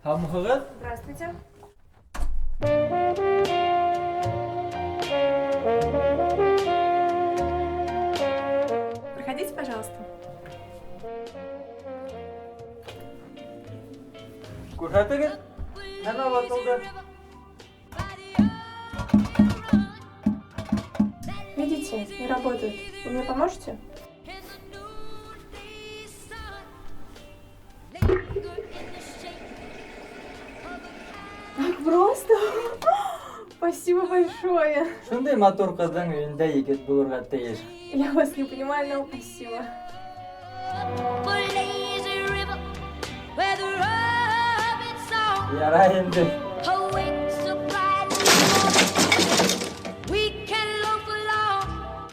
Һаумыһығыҙ? Здравствуйте. Проходите, пожалуйста. Күрһәтегеҙ. Нәмә ватылды? Видите, не работает. Вы мне поможете? Так просто? Спасибо большое. Шундай матур ҡыҙҙың өйөндә егет булырға тейеш. Я вас не понимаю, но спасибо. Ярай инде.